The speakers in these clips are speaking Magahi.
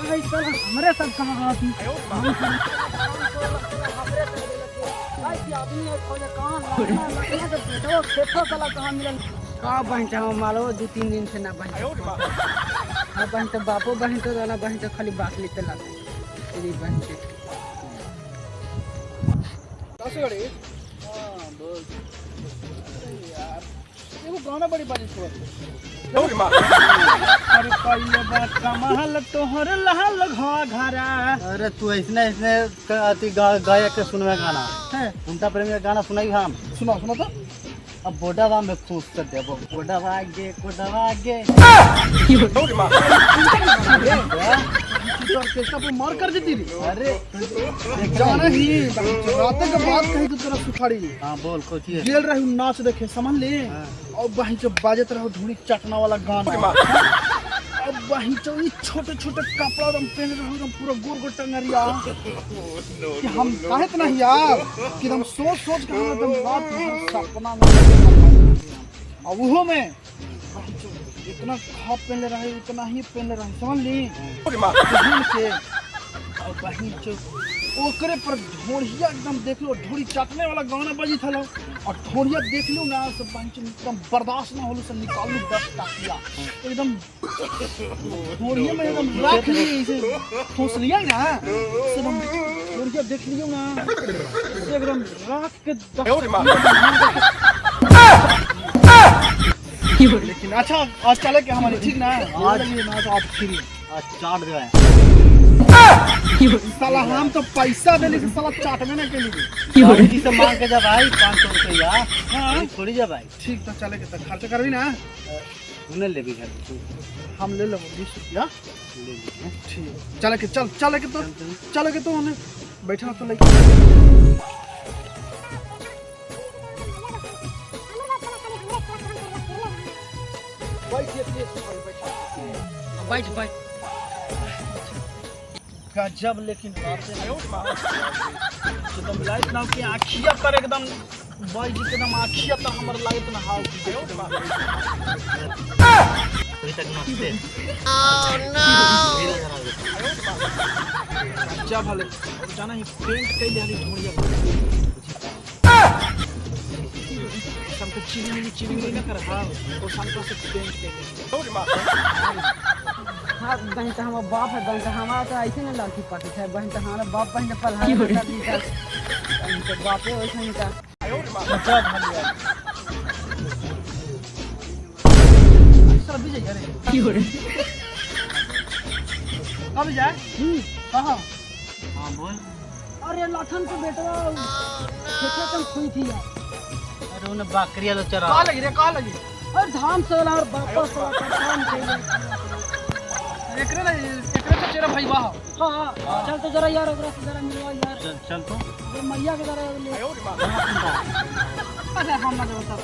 है साला हमरे सब कमाती। आदमी है खोले कहां लखना के बेटो खेतो साला कहां मिलल का बहन चाहो मालो 2-3 दिन से ना बहन। हां बहन तो बापो बहन तो वाला बहन तो खाली बात लेते लगा तेरी बहन के कैसे गड़ी। हां बोल यार एगो गाना बड़ी बाजी छोड़। अरे पहिले बात कमाल तोहर लहल घरा। अरे तू ऐसने ऐसने अति गायक के सुनवे गाना है उनका प्रेम का गाना सुनाई हम। सुना सुना तो अब बोडावा में फूस कर देबो बोडावा गे कोडावा गे। ऑर्केस्ट्रा पे मार कर देती रे। अरे जाना ही रात के बाद कहीं तो तेरा सुखाड़ी। हां बोल कोची है गेल रहू नाच देखे समझ ले। और वहीं जो बाजत रहो धुनी चटना वाला गाना। अब वहीं जो ये छोटे छोटे कपड़ा एकदम पहन रहो एकदम पूरा गोर गोर टंगरिया कि हम काहे इतना यार कि हम सोच सोच के हम एकदम रात भर सपना में। और वो में इतना खाप पहन ले रहे उतना ही पहन ले रहे समझ ली के। और वहीं जो ओकरे पर ढोढ़िया एकदम देख लो ढोड़ी चाटने वाला गाना बजी था लो। और ढोढ़िया देख लो ना सब बहन एकदम बर्दाश्त ना होलो सब निकालू 10 टाकिया एकदम ढोढ़िया में एकदम रख ली इसे ठोस लिया ना सब हम ढोढ़िया देख लियो ना एकदम रख के 10। लेकिन अच्छा आज चले के हमारे ठीक ना आज ना तो आप फ्री आज चाट दे साला हम तो पैसा देने से साला चाट में ना के लिए बाबूजी से मांग के जा भाई 500 रुपया। हां थोड़ी जा भाई ठीक तो चले के तो खर्चा करबी ना तूने ले भी घर हम ले लेबो 20 रुपया ले लीजिए। ठीक चले के चल चले के तो चले के तो हमें बैठना तो ले बैठ बैठ गजब। लेकिन एकदम लाइट ना कि आँखिया तर एकदम बाई जी एकदम आँखिया तर हमर लाइट ना हाव अभी तक नाचते। ओह नो गजब हले जाना ही पेंट कैले हली ढोड़िया सबके चीनी मिनी चीनी मिनी ना कर। हां तो संतो से पेंट कैले। हां बहन तो हमारा बाप है बहन तो हमारा तो ऐसे ना लड़की पाती है बहन तो हमारा बाप बहन तो पढ़ाई कर दी था बहन तो बाप है वैसे ही था। गजब हले सब भी जाए रे कब जाए। कहां? हां बोल। अरे लखन के बेटा खेते तुम खुई थी यार। अरे उन्हें बकरियां लो चरा का लगी रे का लगी। और धान सोला और बापा सोला काम के एकरे ना एकरे तो तेरा भाई वाह। हां चल तो जरा यार ओकरा से जरा मिलवा यार। चल चल तो वो मैया के जरा ले। अरे हम ना बता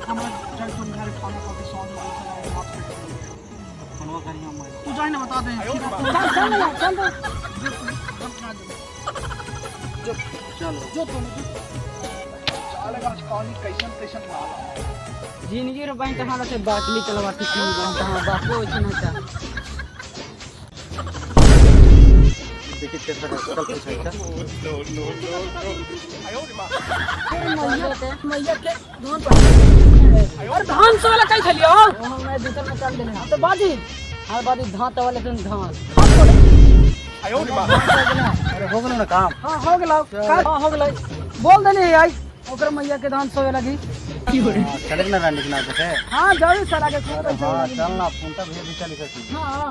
हम चल तुम घर खाना खा के सो जाओ फोनवा करी हम तू जाए ना बता दे। चल चल यार चल जो चलो जो तुम चलेगा आज कहानी कैसन कैसन माल जिंदगी रे बहन तहां से बातली चलवाती थी बहन तहां बापो ऐसे ना था। देखिए कैसा चल पैसा मैया मैया के धान पर और धान से वाला कहीं खलियो मैं दूसर में चल देने तो बाजी हां बाजी धान तो वाले तुम धान अरे हो गेलो ना काम। हां हो गेलो हां हो गेलो बोल देने आई ओकर मैया के धान सोवे लगी। चले ना रानी के नाव पे। हां जावे साला के हां चल ना पुंता भैया भी चली सकी। हां।